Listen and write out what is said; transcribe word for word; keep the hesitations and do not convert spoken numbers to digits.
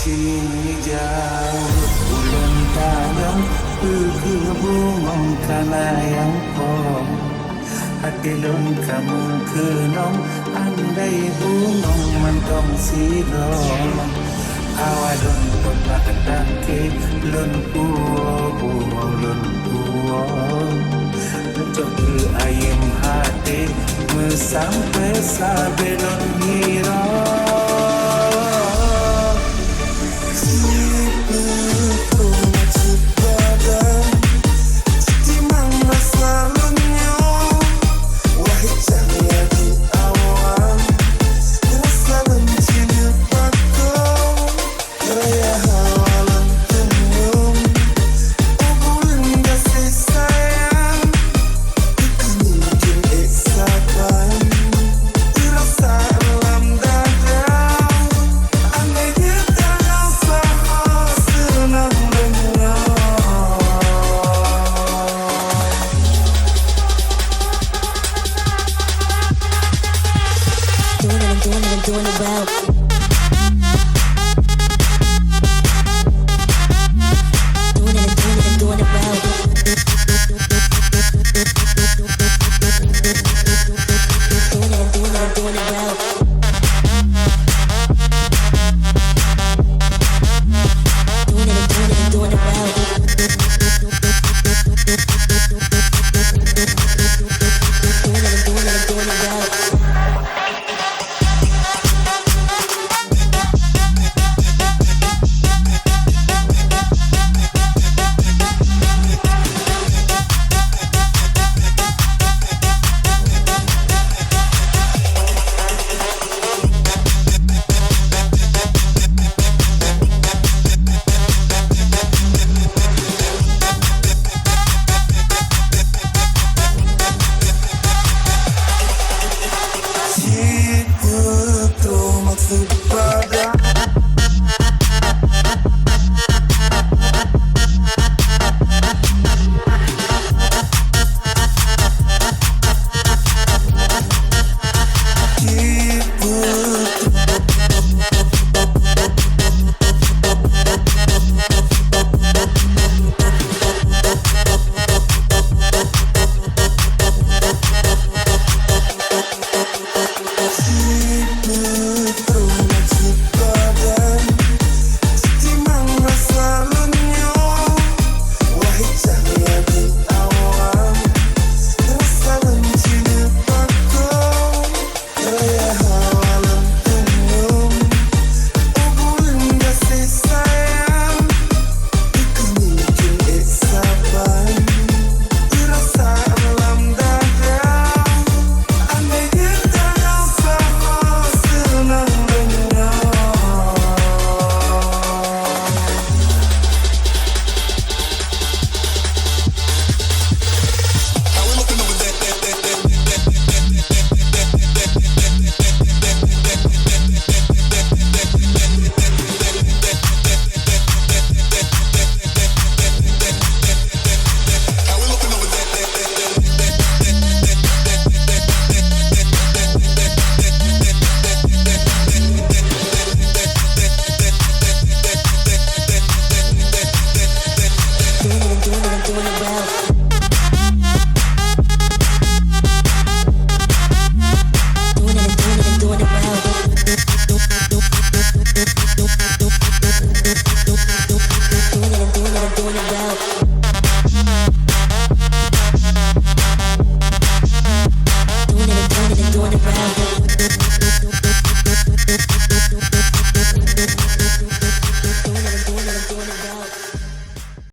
Ijau ulôn tanyong, peue keuh bungöng ka na nyang phom. Até lôn ka meukeunong, andai bungöng mantong sidroe. Awak lôn peunak tangke, lôn puwoe bungöng lôn puwoe. Cok keu ayeuem até, meusampoe sabe lôn hiroe. Sipeutrok maksud badan, timang rasa lôn nyoe. Wahai cahya di awan, rasa lôn jeuet pakon. Raya hawa lôn teunyum, ubun gaséh sayang, ikeu mungkin ék saban, teurasa lam dada, andai jeuet ka rasa seunang deungoe. Doing it and doing it and doing it well. Doing it and doing it and doing it well. Doing it and doing it and doing it well. Doing it and doing it and doing it well. Doing it and doing it and doing it well.